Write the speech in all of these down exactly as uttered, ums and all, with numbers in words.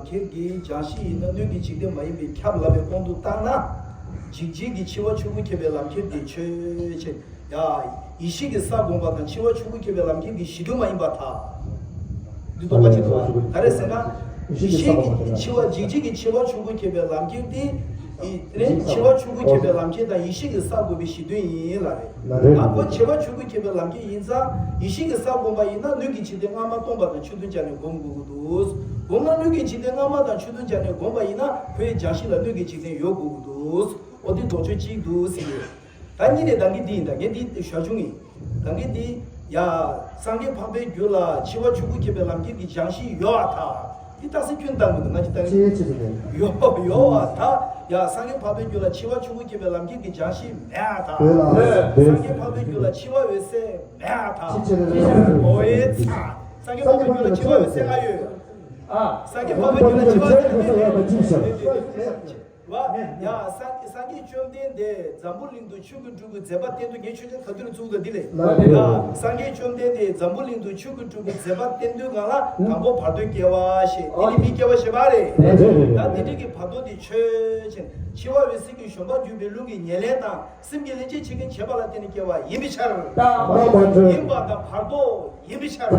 ཁྱེད་ཀྱི་སྦྱང་གཞི་ཡིན་ན་སྣོད་ཀྱི་འཇིག་རྟེན་མ་ཡིན་པས་ཁྱབ་ལབ་པའི་དབང་དུ་བཏང་ན། འཇིགས་བྱེད་ཀྱི་འཆི་བ་ཆོས་སྐུ་ཁྱབ་པའི་ལམ་ཁྱེར་དེ་ཆོས་ཅན། ཡ། ཡེ་ཤེས་ཀྱི་ས་བསྒོམ་པ་དང་འཆི་བ་ཆོས་སྐུ་ཁྱབ་པའི་ལམ་ཁྱེར་གྱི་གཞི་མཐུན་མ་ཡིན་པར་ཐལ། འདི་རྟོགས་པ་ཅིག་འདུག་བ། ག་རེ་ཟེར་ན། ཡེ་ཤེས་ཀྱི་འཆི་བ་འཇིགས་བྱེད་ཀྱི་འཆི་བ་ཆོས་སྐུ་ཁྱབ་པའི་ལམ་ཁྱེར་དེ། ཡེ་དེ་ནས་འཆི་བ་ཆོས་སྐུ་ཁྱབ་པའི་ལམ་ཁྱེར་དང་ཡེ་ཤེས་ཀྱི་ས་བསྒོམ་པའི་གཞི་མཐུན་ཡིན་ལབ་རེད། ལབ་རེད། ཨ་ཁོ་འཆི་བ་ཆོས་སྐུ་ཁྱབ་པའི་ལམ་ཁྱེར་ཡིན་ཙང་ཡེ་ཤེས་ཀྱི་ས་བསྒོམ་པ་ཡིན་ན་སྣོད་ཀྱི་འཇིག་རྟེན་སྔ་མ་སྟོང་པ་དང་ཆོས་མཐུན་སྦྱར་ནས་སྒོམ་དགོས་ཀྱི་འདུག། སྒོམ་ན་སྣོད་ཀྱི་འཇིག་རྟེན་སྔ་མ་དང་ཆོས་མཐུན་སྦྱར་ནས་སྒོམ་པ་ཡིན་ན་ཁོའི་སྦྱང་གཞི་ལ་སྣོད་ཀྱི་འཇིག་རྟེན་ཡོད་དགོས་ཀྱི་འདུག། འོ་དེ་དོགས་གཅོད་གཅིག་འདུག་ཟེར་གྱི་ཡོད། ད་གཉིས་ནས་ད་གིན་འདི་ཡིན། ད་གིན་འདི་ཞར་བྱུང་ཡིན། ད་གིན་འདི། ཡ། སངས་རྒྱས་འཕགས་པའི་རྒྱུད་ལ་འཆི་བ་ཆོས་སྐུ་ཁྱབ་པའི་ལམ་ཁྱེར་གྱི་སྦྱང་གཞི་ཡོད་པར་ཐལ། འདི་རྟགས་གསལ་ཁྱོན་བཏང་དགོས་འདུག། ང་ཅི་ལྟ་ཅི་ཅི་ཅི་ཡོད་ཡོད་པར་ཐལ། ཡ། སངས་རྒྱས་འཕགས་པའི་རྒྱུད་ལ་འཆི་བ་ཆོས་སྐུ་ཁྱབ་པའི་ལམ་ཁྱེར་གྱི་སྦྱང་གཞི་མེད་པར་ཐལ། ཡོད་ལ། སངས་རྒྱས་འཕགས་པའི་རྒྱུད་ལ་འཆི་བ་འོད་གསལ་མེད་པར་ཐལ། ཅི་ཅི་རེད། འོ་ཡེ་ཚ། སངས་རྒྱས་འཕགས་པའི་རྒྱུད་ལ་འཆི་བ་འོད་གསལ་ཨ་ཡོད། ཨ། སངས་རྒྱས་འཕགས་པའི་རྒྱུད་ལ་འཆི་བ་འོད་གསལ་མེད་པར་ཐལ། ཅི་ཞིག་བ། ཡ། སངས་སངས་རྒྱས་བཅོམ་ལྡན་འདས་འཛམ་བུ་གླིང་དུ་ཆོས་ཀྱི་སྤྲུལ་པའི་མཛད་པ་བསྟན་དུས་ངས་ཆོས་ཅན་ག་དུས་རུ་བཙུགས་དང་འདི་ལས། ལ་ལས། ཡ། སངས་རྒྱས་བཅོམ་ལྡན་འདས་འཛམ་བུ་གླིང་དུ་ཆོས་ཀྱི་སྤྲུལ་པའི་མཛད་པ་བསྟན་དུས་ང་ལ་དང་པོ་བར་དོའི་སྐྱེ་བ་ཞེས་དེ་ནི་མིའི་སྐྱེ་བ་ཞེས་པ་རེད། རེད་རེད་རེད། ད་དེ་འདྲ་གི་བར་དོ་དེ་ཆོས་ཅན། འཆི་བ་འོད་གསལ་གྱི་བཞོན་པ་བརྒྱུད་པའི་ལུང་གི་ཉེར་ལེན་དང་སེམས་ཀྱི་ལྷན་ཅིག་བྱེད་མཁན་བྱེད་པ་ལ་བརྟེན་ནས་སྐྱེ་བ་ཡིན་པའི་ཕྱིར། ཡིན་པ་དང་བར་དོ་ཡིན་པའི་ཕྱིར།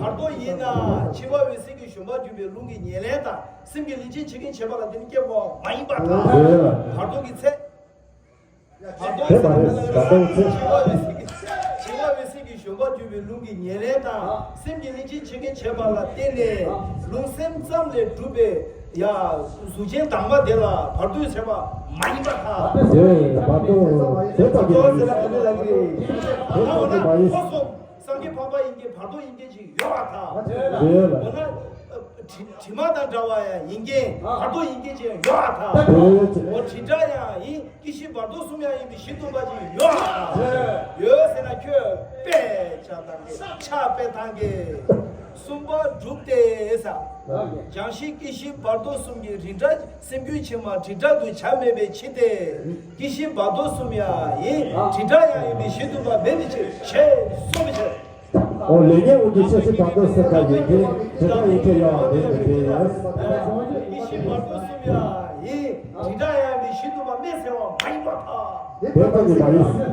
བར་དོ་ཡིན་ན་འཆི་བ་འོད་གསལ་གྱི་བཞོན་པ་བརྒྱུད་པའི་ལུང་གི་ཉེར་ལེན་དང་། སེམས་ཀྱི་ལྷན་ཅིག་བྱེད་མཁན་བྱེད་པ་ལ་བརྟེན་ནས་སྐྱེ་བ་མ་ཡིན་པར་ཐལ། རེད། བར་དོ་གི་ཚེ། བར་དོ་གི་ཚེ། དེ་མ་རེད། བར་དོ་གི་ཚེ། འཆི་བ་འོད་གསལ་གྱི་འཆི་བ་འོད་གསལ་གྱི་བཞོན་པ་བརྒྱུད་པའི་ལུང་གི་ཉེར་ལེན་དང་སེམས་ཀྱི་ལྷན་ཅིག་བྱེད་མཁན་བྱེད་པ་ལ་བརྟེན་ནས་ལུང་སེམས་ཙམ་ལས་གྲུབ་པའི་ཡ་གཟུགས་ཅན་དྭངས་མ་དེ་ལ་བར་དོའི་ཚེ་བ་མ་ཡིན་པར་ཐལ། དེ་བར་དོ་དེ་ཙམ་གྱིས་མ་ཡིན། དེ་ཙམ་གྱིས་མ་ཡིན། སངས་རྒྱས་འཕགས་པ་ཡིན་གྱི་བར་དོ་ཡིན་མཁན་ཅིག་ཡོད་པར་ཐལ། རེད་ལ། འོ་ན། དྲི་དྲི་མ་དང་འདྲ་བ་ཡང་ཡིན་མཁན་བར་དོ་ཡིན་མཁན་ཅིག་ཡོད་པར་ཐལ། རེད། འོ་དྲི་སྒྲ་ཡང་ཡིན། སྐྱེ་ཤི་བར་དོ་གསུམ་ཡང་ཡིན་པའི་གཞི་མཐུན་པ་ཅིག་ཡོད་པར་ཐལ། ཡོད་ཟེར་ན་ཁྱོད་དཔེ་ཆ་བཏང་གི་ཆ་དཔེ་བཏང་གི་གསུམ་པ་གྲུབ་སྟེ་ས། སྦྱང་གཞི་སྐྱེ་ཤི་བར་དོ་གསུམ་གྱི་རིགས་འདྲ། སེམས་རྒྱུད་ཕྱི་མ་དྲི་སྒྲ་དུ་བྱ་མེད་པའི་ཕྱིར་ཏེ། སྐྱེ་ཤི་བར་དོ་གསུམ་ཡང་ཡིན། དྲི་སྒྲ་ཡང་ཡིན་པའི་གཞི་མཐུན་པ་མེད་པའི་ཕྱིར་ཞེས་གསུངས་པའི་ཕྱིར། འོ་ལས་ཉོན་དབང་གིས་སྐྱེ་ཤི་བར་དོ་ཟེར་བ་ཡིན་གྱི་དྲི་སྒྲ་ཡིན་གྱི་ཡང་མེད་པའི་ཕྱིར། སྐྱེ་ཤི་བར་དོ་གསུམ་ཡང་ཡིན། དྲི་སྒྲ་ཡང་ཡིན་པའི་གཞི་མཐུན་པ་མེད་ཟེར་བ་མ་ཡིན་པར་ཐལ། དེ་ལྟ་བུ་མ་ཡིན།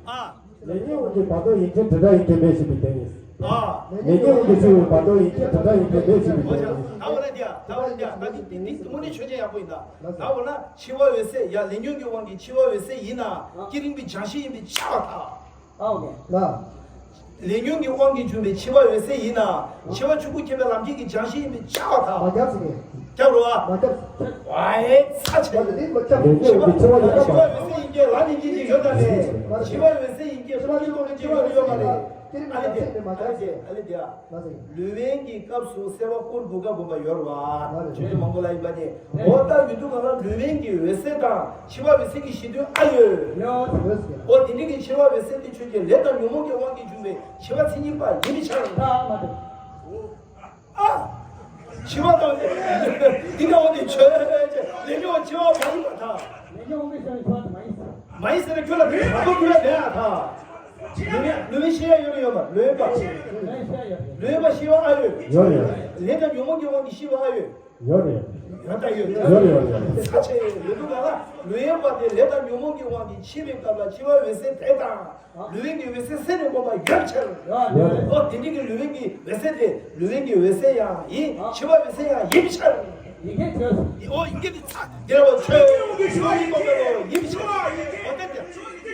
ཨ། ལས་ཉོན་དབང་གིས་བར་དོ་ཡིན་གྱི་དྲི་སྒྲ་ཡིན་གྱི་མེད་ཞེས་པའི་དོན་ཡིན། ཨ། ལས་ཉོན་དབང་གིས་སྐྱེ་བའི་བར་དོ་ཡིན་གྱི་དྲི་སྒྲ་ཡིན་གྱི་མེད་ཞེས་པའི་དོན་ཡིན། ད་འོ་ན་དེ་ཡ། ད་འོ་ན་དེ་ཡ། ད་འདི་འདི་འདི་དངོས་གནས་ཆོས་ཅན་ཡག་པོ་ཡིན་ད། ད་འོ་ན་འཆི་བ་འོད་གསལ་ཡ། ལས་ཉོན་གྱི་དབང་གིས་འཆི་བ་འོད་གསལ་ཡིན་ན་བསྐྱེད་རིམ་གྱི་སྦྱང་གཞི་ཡིན་པས་ཁྱབ་པར་ཐལ། ཨ་འོ་ལ། ལས་ཉོན་གྱི་དབང་གིས་བྱུང་བའི་འཆི་བ་འོད་གསལ་ཡིན་ན་འཆི་བ་ཆོས་སྐུ་ཁྱབ་པའི་ལམ་ཁྱེར་གྱི་སྦྱང་གཞི་ཡིན་པས་ཁྱབ་པར་ཐལ། མ་ཁྱབ་ཟེར་གྱི། ཁྱབ་རོ་ཨ། མ་ཁྱབ། ཝའི་ཚ་ཆེ། ད་དེ་མ་ཁྱབ། ལས་ཉོན་གྱི་འཆི་བ་ཡིན་ན་འཆི་བ་འོད་གསལ་ཡིན་གྱི་ལ་ནི་ཉིད་ཀྱི་ཡོད་ད་ནས། འཆི་བ་འོད་གསལ་ཡིན་གྱི་ལ་ནི་ཉིད་ཀྱི་ཡོད་ཡོད་མ་རེད། ཨ་ལེ་དེ། ཨ་ལེ་དེ། ཨ་ལེ་དེ། ལ་ཟེར། ལུས་དབེན་གྱི་སྐབས་སུ་སེལ་བ་སྐོར་དགུ་ཀ་བུམ་པ་ཡོད་རེད་བ། ལ་ཟེར། ཆོས་ཀྱི་མང་པོ་ལ་ཡིན་པ་ནི། འོ་ད་ཡོད་དུས་ག་ལ་ལུས་དབེན་གྱི་འོད་གསལ་དང་འཆི་བ་འོད་གསལ་གྱི་གཞི་མཐུན་ཨ་ཡོད། ཡོད་ཟེར། འོ་དེ་འདྲ་གི་འཆི་བ་འོད་གསལ་དེ་ཆོས་ཅན། ལས་དང་ཉོན་མོངས་ཀྱི་དབང་གིས་བྱུང་བའི་འཆི་བ་མཚན་ཉིད་པ་ཡིན་པའི་ཕྱིར། ད་མ་དེ། ཨ། འཆི་བ་དང་། འདི་འདྲ་བ་དེ་ཆོས་ཅན། ལས་ཉོན་འཆི་བ་མ་ཡིན་པར་ཐལ། ལས་ཉོན་དབང་གིས་བྱུང་བའི་འཆི་བ་དེ་མ་ཡིན་ཟེར། མ་ཡིན་ཟེར་ན་ཁྱོད་ལ་དེ་བར་དོ་ཁྱོད་ལ་བདེན་ཨ་ཐལ། ལུས་དབེན་ལུས་དབེན་ཤེས་ཡ་ཡོད་རེད་ཡོད་མ། ལུས་དབེན་པ། ལུས་དབེན་པ་ཤི་བ་ཨ་ཡོད། ཡོད་རེད། ལས་དང་ཉོན་མོངས་ཀྱི་དབང་གིས་ཤི་བ་ཨ་ཡོད། ཡོད་རེད། ཡོད་ད་ཡོད། ཡོད་རེད་ཡོད་རེད། ས་ཆེ་ཡོད་འདུག་ག་ལ། ལུས་དབེན་པ་དེ་ལས་དང་ཉོན་མོངས་ཀྱི་དབང་གིས་འཆི་བའི་སྐབས་ལ་འཆི་བ་འོད་གསལ་དེ་དང་། ལུས་དབེན་གྱི་འོད་གསལ་སེལ་ནས་སྒོམ་པ་ཡོད་ཕྱིར། ཡོད་རེད། ཨོ་དེ་འདྲ་གི་ལུས་དབེན་གྱི་འོད་གསལ་དེ་ལུས་དབེན་གྱི་འོད་གསལ་ཡང་ཡིན། འཆི་བ་འོད་གསལ་ཡང་ཡིན་ཕྱིར། ཡིན་གྱི་ཆོས། ཨོ་ཡིན་གྱི་ནི་ཚ། དེ་ལ་ཆོས་ཡིན་པ་མེད་པ་ཡིན་ཕྱིར། ཨོ་དེ་དེ།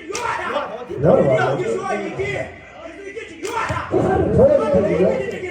ཡོད་རེད་བ། ཡོད་རེད་བ། ཡོད་རེད་བ།